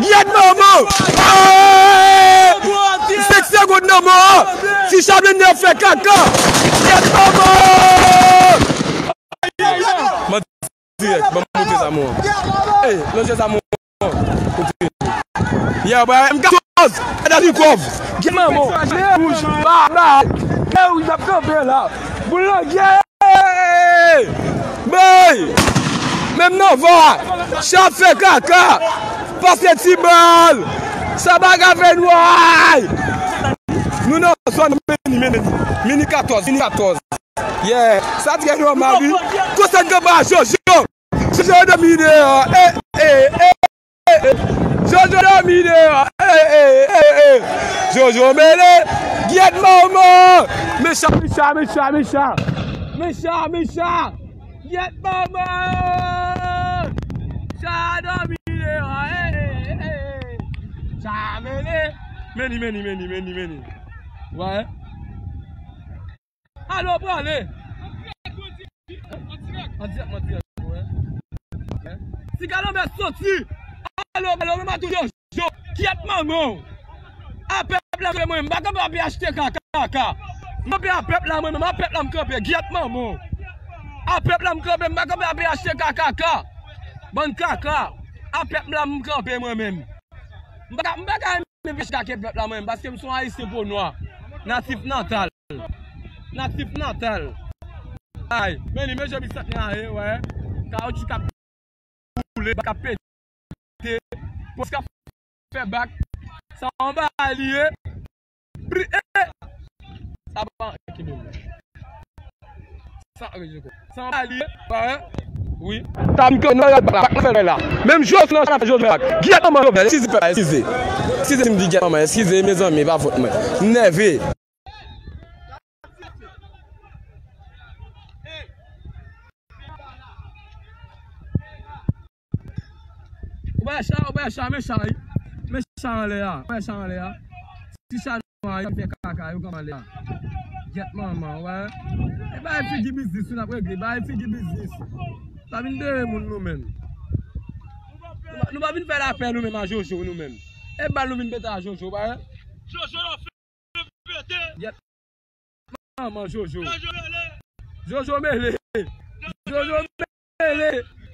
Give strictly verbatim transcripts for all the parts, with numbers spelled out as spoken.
Gyèt manman! Hey! Senk segonn nan mò! Ti Chablenye fè kaka! Gyèt manman! Dirèk, ban m montre sa, mwen. Ey, lonje sa, mwen. Kote? Yeah, bwa, M katòz. Gade Nikov. Gen manman. Men wouj. Ba, ba. Men wouj ap kanpe la. Boul nan gè. Bay. Menm nan va. Chat fè kaka. Pase ti bal. Sa bagay fè nway. Nou nan zòn mini, mini, mini katòz, mini katòz. Yeah, sa trè nòmal, wi. Konsèt gen ba Jojo. Jojo dòmi deyò. Eh, eh, eh, eh. Jojo dòmi deyò. Eh, eh, eh, eh. Jojo mele. Gyèt manman. Mechan, mechan, mechan, mechan. Mechan, mechan. Gyèt manman. Sa dòmi deyò. Eh, eh, eh, eh. Sa mele. Meni, meni, meni, meni, meni. Wè. Alo, prale. An dirèk, an dirèk, wè. Ti Kalanbè soti. Alo, alo, nou matou Jojo. Gyèt manman w. A pèp la, mwen, m pa kanpe ap achte kaka, kaka. M kanpe a pèp la, mwen, menm a pèp la m kanpe. Gyèt manman w. A pèp la m kanpe, m pa kanpe ap achte kaka, kaka. Bann kaka. A pèp la m kanpe, mwen menm. M pa ka, m pa ka renmen vye chita ke pèp la mwen menm, paske m se yon Ayisyen po nwa. Natif natal. Natif natal. Ay, men li, men jan bisant nan ye, wè. Kawoutchou k ap boule, k ap pete. Pòs k ap fè bak. Sa anba li ye. Pri, eh! Sa pa kenbe m. Sa rejeko. Sa anba li ye, pa wè? Wi. Sa m ke nan rèl bak la, bak nan fè la. Menm Jojo nan fè Jojo bak. Gyèt manman Jovenel, eskize pèp la, eskize. Eskize si m di gyèt manman, eskize mezanmi, pa fòt mwen. M nève. Ou bay chat, ou bay chat, men chat, wi. Men chat anlè a, ou bay chat anlè a. Ti chat nwa, yo fè kaka, yo kanpe anlè a. Gyèt manman, ou wè. E bay figi biznis, nou ap regle, bay figi biznis. Pa vin dere moun nou menm. Nou pa, nou pa vin fè lapè nou menm a Jojo, nou menm. E bal nou vin pete a Jojo, ou pa wè? Jojo, Gyèt manman Jojo. Jojo mele. Jojo mele.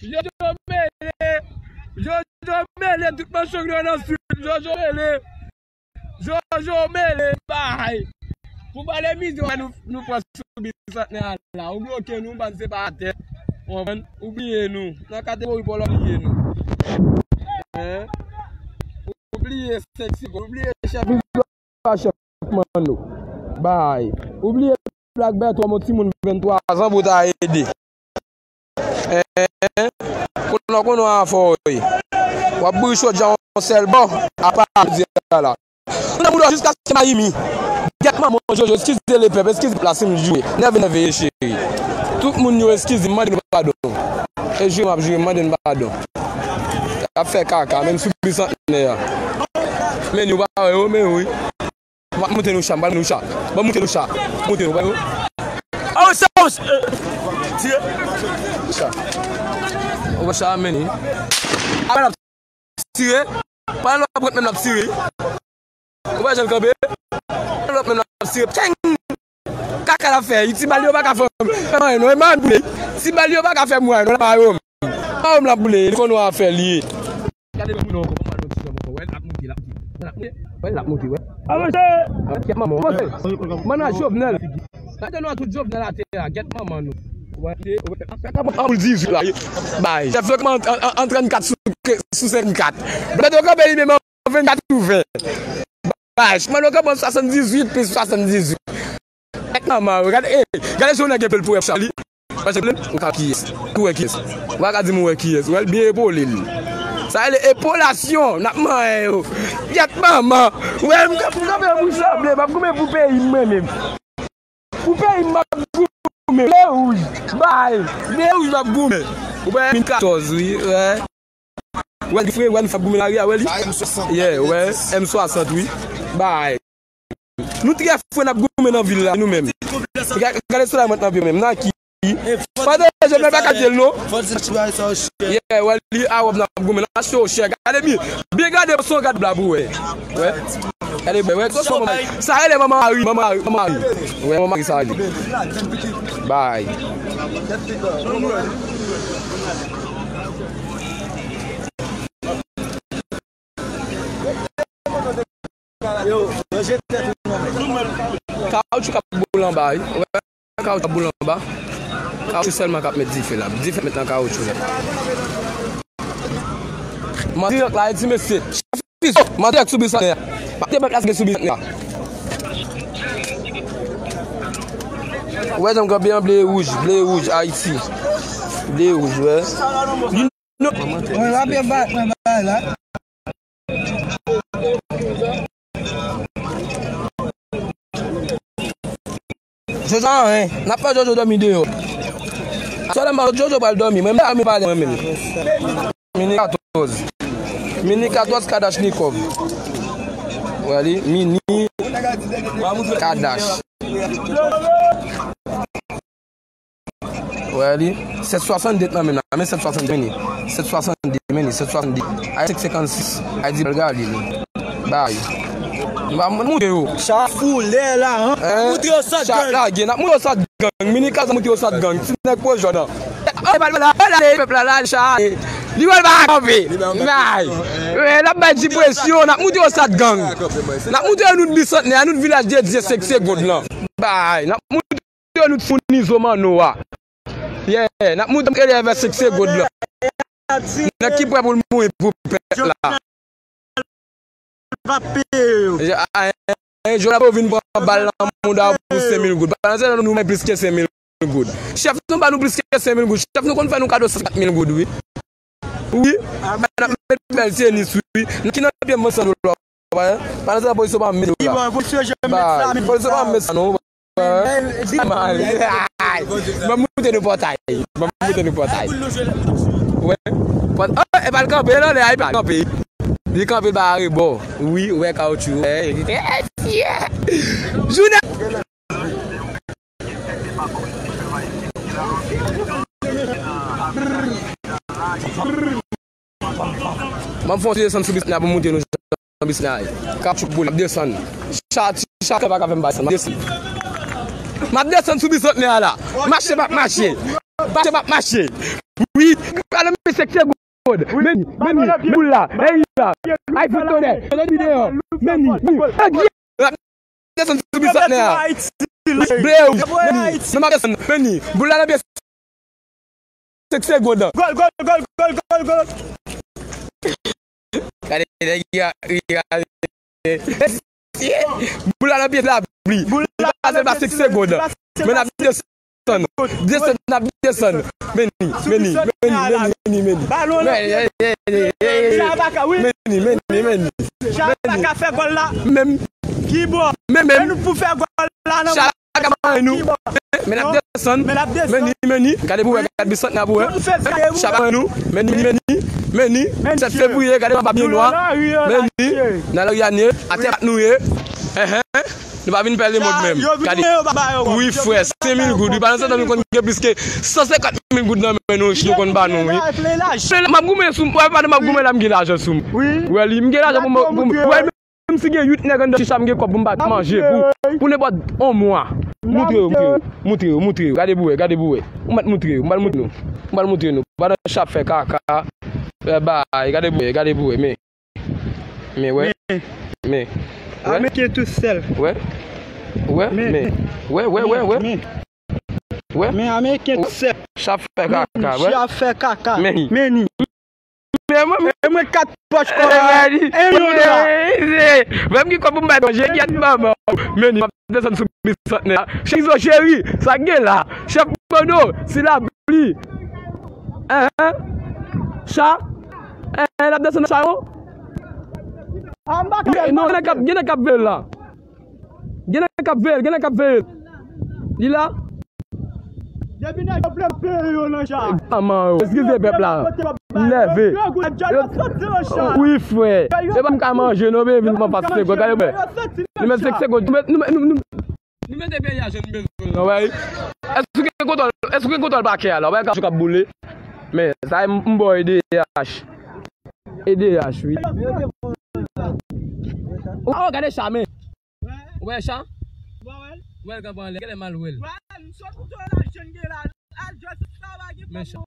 Jojo mele. Jojo mele. Tout manchon yo nan sid. Jojo mele. Jojo mele. Bay. Pou pale mizè, nou, nou pran sou bisantnè a la. Ou bloke nou, bann separatè. Ou konprann? Ou bliye nou. Nan kategori pa w la, ou bliye nou. Hein? Ou bliye seksi, ou bliye chèf. Pa chèf manno. Bay. Ou bliye Black Bertho, yon timoun venntwa zan pou ta ede. Hein? Konnen w konnen w afò wi. W ap bouri chòdjan yon sèl bò, apa jodi a la. Nou nan boudò jiskaske Mayimi. Gèt manman w, Jojo, eskize lepèp, eskize pèp la si m joure. Nève, nève ye, cheri. Tout moun yo eskize m, mande nou padon. E joure m ap joure, mande nou padon. Y ap fè kaka, menm sou bisantnè a. Men nou pa wè yo, men wi. M ap moute nou cha, m pral moute nou cha. Ban m moute nou cha. Moute nou, ba yo. Oh, sa, oh, sa, tire. Cha. Ou wè cha a, men li. Apre l ap tire. Pandan l ap rent menm l ap tire. Ou wè jan l kanpe. Pandan l ap menm l ap tire. Tcheng! Kaka l ap fè. Ti bal yo pa ka fè m anyen non. E m ap boule. Ti bal yo pa ka fè m anyen non. L ap ba yo. Ba yo m l ap boule. Li konn wè afè li ye. Gade moun nan ankò, kòman nou ti janm ankò. Wè, l ap moute, l ap moute. L ap moute. Wè, l ap moute, wè. Avanse! Gèt manman, avanse. Manman Jovenel. Gade nou tout Jovenel atè a, gèt manman nou. Wè, wè. Anboul dizwit la, bay. Chèf yo kòman an, an, an trannkat sou, sou senkannkat. Blòd yo kanpe li menm an vennkat sou ven. Bay, chèf yo kòman swasanndizuit pi swasanndizuit. Gèt manman, gade, eh, gade si yon nèg epole pou wè Charlie. Paske ou ka kiyès. Ou wè kiyès. Ou pa ka di m ou wè kiyès. Ou wè l byen epole l. Sa rele epolasyon. N ap manyen yo. Gèt manman. Ou wè m, m kanpe pou sanble. M ap goumen pou peyi m mwen menm. Pou peyi m, m ap goumen. Ble wouj. Bay. Ble wouj m ap goumen. Ou wè mil katòz, wi. Wè. Wè l fre, wè l fè goumen lari a, wè li. Sa M swasant. Yeah, wè, M swasant, wi. Bay. Nou trè fre n ap goumen nan vil la, nou menm. Gade, gade solèy mwen t nan pye menm, nan ki. Pandan je mwen pa ka di l non. Yeah, wè li a wòb n ap goumen, n achte yo chè. Gade byen, byen gade, son gad bla pou wè. Wè. Gade byen, wè, son manman. Sa rele manman Ari, manman Ari, manman Ari. Wè, manman Ari sa rele. Bay. Kawotchou k ap boule anba, wi. Wè, kawotchou k ap boule anba. Kawotchou sèlman k ap met dife la. Dife met nan kawotchou la. Mantiyòk la, e ti mesye. Mantiyòk sou bisantnè a. Mantiyòk la sou bisantnè a. Ou wè jan m kanpe an ble wouj, ble wouj, Ayiti. Ble wouj, wè. Mwen rape ba, mwen bay la. Jojo anyen. N ap fè Jojo dòmi deyò. Sèlman Jojo pral dòmi. Mwen menm, mwen pale mwen menm. Mini katòz. Mini katòz Kalachnikov. Wè li, mini Kadash. Wè li. Sèt swasannde nan men nan. Men sèt swasannde, men li. Sèt swasannde, men li. Sèt swasannde. Ay senk senkannsis. Ay di bal gali li. Bay. Nou pa moute yo. Cha foulè la, an. Hein? Moute yo sat gang. Cha lage. N ap moute yo sat gang. Mini Kadash moute yo sat gang. Ti nèg pwojò nan. Oh, pèp la, pèp la, pèp la, la, cha. Li wè l pa kanpe. Bay. Wè, n ap bay ti presyon. N ap moute yo sat gang. N ap moute yo nou t bisantnè a, nou t vilaj dedye senk segonn lan. Bay. N ap moute yo nou t founi zo manno a. Yeah, n ap moute yo eleve senk segonn lan. Nèg ki prè pou l mouri pou pèp la. Jovenel va peye yo. Jovenel ap vin pran bal nan mouda pou senk mil goud. Pandan se tan nou bay plis ke senk mil goud. Chèf nou ba nou plis ke senk mil goud. Chèf nou konn fè nou kado san kat mil goud, wi. Wi. N ap met bèl tenis, wi. Ki nan pye m san dola. Pandan se tan polis yo pa met dola. Polis yo pa met sa non. Ban m moute nou pòtay. Ban m moute nou pòtay. Wè. Pòt-, oh, e pa l kanpe, nan lè a, e pa l kanpe. Li kanpe, l ba arebò. Wi, wè, kawotchou. Wè. Jounen. Ban m fè yon ti desann sou bisantnè a pou m montre nou jan bisantnè a ye. Kawotchou boule, m ap desann. Cha, ti cha pa ka fè m pa desann. M ap desann. M ap desann sou bisantnè a la. Mache m ap mache. Mache m ap mache. Wi. Pale m senk segonn. Men, men, boul la. Ey la. Ay fout tonè. Tonè videyo. Men, men. Desann sou bisantnè a. Ble wouj. Men, men m ap desann. Men, boul la nan pye. Senk segonn. Gòl, gòl, gòl, gòl, gòl, gòl. Gade, nèg, li a, li a, mesye, boul la nan pye lapli. Li pa pase l pa senk segonn. Men n ap desann. Desann, n ap desann. Men li, men li, men li, men li, men li, men li. Balon nan pye. Men li, men li, men li. Chabaka fè gòl la. Menm. Ki bò? Men menm. E nou pou fè gòl la nan. Chala ka manyen nou. Men n ap desann. Men n ap desann. Men ni, men ni. Gade pou wè, gade Bisantnè pou wè. Chala manyen nou. Men ni, men ni. Men ni. Sèt fevriye, gade anba pye nwa. Men ni. Nan lari a nou ye. Atè bat nou ye. Enhen. Nou pa vin pè lemonn menm. Gade. Wi, frè, senk mil goud. Wi, pandan se tan nou konn gen plis ke san senkant mil goud nan men nou, nou konn ba nou, wi. M ap goumen sou, wè, pandan m ap goumen la, m gen lajan sou m. Wè, li, m gen lajan pou m, pou m, wè, menm si gen uit nèg anndan chicha, m gen kòb pou m ba manje, pou, pou nenpòt yon mwa. Moutre yo, moutre yo, moutre yo, moutre yo. Gade pou wè, gade pou wè. M pral moutre yo, m pral moutre nou. M pral moutre nou. Pandan chat fè kaka, fè bay, gade pou wè, gade pou wè, men. Men wè. Men. Men. Wè. Ameriken tou sèl. Wè. Wè. Men. Men. Wè, wè, wè, wè. Men. Wè. Men Ameriken tou sèl. Chat fè kaka, wè. Chat fè kaka. Men. Men ni. Men mwen, men. E mwen kat pòch kòb la. En milyon dola. Mwen ki kòb pou m bay manje, gyèt manman. Men ni, m ap desann sou Bisantnè a. Chèf Izo cheri, sa k gen la. Chèf Kodo, si la pli. Enhen. Cha. Enhen, l ap desann nan cha yo. Non, gen nèg k ap, gen nèg k ap veye l la. Gen nèg k ap veye l, gen nèg k ap veye l. Li la. Depi nèg yo vle peye yo nan cha. Manman yo. Eskize pèp la. M nève. Wi, frè. E pa m ka manje, non, men vin pran pase, gade, frè. Nou met senk segonn. Nou met, nou met, nou, nou, Nou mete peyi a jan n bezwen l, non, wè. Èske w gen kontwòl, èske w gen kontwòl pakè a la? Wè, kachou k ap boule. Men, sa e m, m ba w E D H. E D H, wi. Oh, gade cha, men. Ou wè cha? Ou wè l kanpe anlè. Genlè m al wè l. Men cha.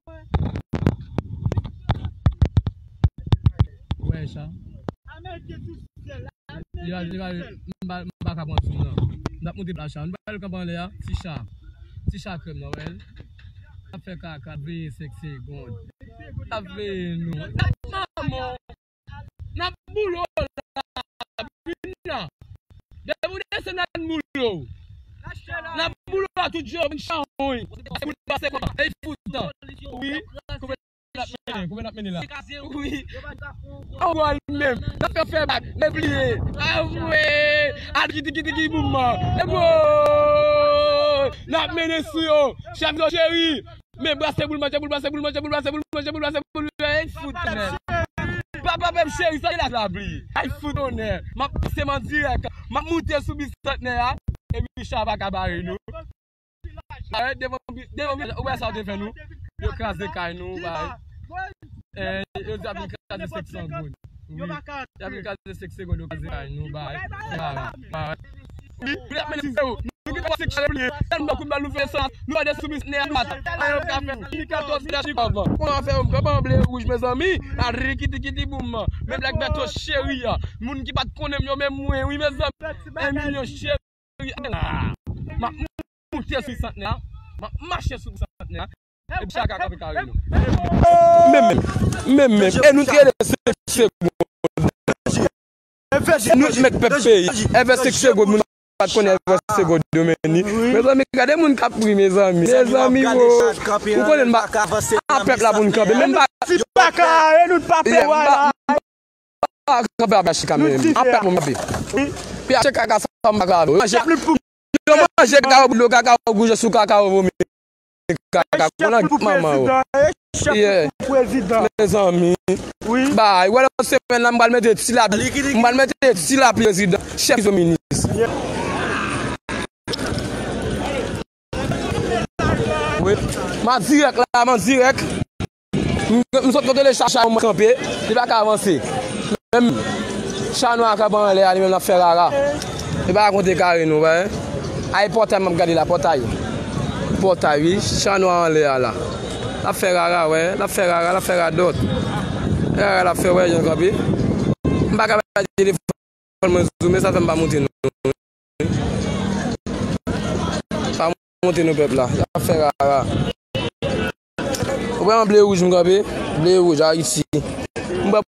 Ou wè cha? Li va, li va, m pa, m pa ka pran sou m nan. N ap monte plas la. Nou pa wè l kanpe anlè a? Ti cha. Ti cha krèm nan, wè l. N ap fè kaka, veye senk segonn. N ap veye nou. N ap manman w. N ap boule w la. Vin la. Depi w desann, n ap boule w. N ap boule w la tout jan, vin chawony. Boule pase kòman? Ey, foutan. Wi. Koube n ap mennen, koube n ap mennen la. Wi. Anwo al menm. N ap fè fè bak. Men bliye. Avwe. Al kiti kiti ki boum. E bo. N ap mennen sou yo. Chèf yo cheri. Men brase boul manje, boul brase, boul manje, boul brase, boul manje, boul brase, boul manje. Ey, fout men. Papa pèp cheri, sa la la bliye. Ay, fout onè. M ap pase m an dirèk. M ap moute sou Bisantnè a. Epi cha pa ka bare nou. Arè devan bi-, devan bi-, ou wè sa yo te fè nou? Yo kraze kay nou, bay. Eh, yo di ap vin kraze senk segonn. Wi. Y ap vin kraze senk segonn, yo kraze kay nou, bay. Bay. Bay. Wi, wi, ap mennen zewo. Nou gen twa senk chan pliye. Tèlman kout bal nou fè sa, nou pa de sou Bisantnè a, nou pa ta. Ayo, ka fè. Ni katòz fè chik avan. Ou an fè, ou fè ban ble wouj, mezanmi. A rikiti kiti boum. Men Black Beto cheri a. Moun ki pa t konnen m yo, men mwen, wi, mezanmi. En milyon cheri. M ap moute sou Bisantnè a. M ap mache sou Bisantnè a. Epi chak a kanpe kare nou. Men menm. Men menm. E nou te rele senk segonn. Nou met pèp peyi. Èvè senk segonn, moun pa t konnen èvè senk segonn yo men ni. Mezanmi, gade moun k ap ri, mezanmi. Mezanmi, wo. Ou konnen n pa. A pèp la pou n kanpe. Menm pa. Ti pa ka, e nou t pa fè wè la. Pa kanpe a P H K menm. An pèp mwen kanpe. P H K kaka sa m pa ka avè w. Yo manje kakawo boule, kakawo gouje sou kakawo vomi. Kaka konan manman w. Yeah. Mezanmi. Bay, wè lòt semèn la, m pral mete ti lapli. M pral mete ti lapli prezidan. Chèf Izo minis. Wi. M an dirèk la, m an dirèk. M, m sot kote le cha, cha mwen kanpe, li pa ka avanse. Menm cha nwa a kanpe anlè a, li menm l ap fè rara. Li pa ka konte kare nou, wè. Ay pòtay m ap gade la, pòtay. Pòtay, wi, cha nwa anlè a la. L ap fè rara, wè. L ap fè rara, l ap fè radòt. E rara l ap fè, wè, jan l kanpe. M pa ka bay telefòn mwen zoome, sa fè m pa montre nou. Pa montre nou pèp la. Y ap fè rara. Ou wè yon ble wouj m kanpe? Ble wouj, Ayiti. M wè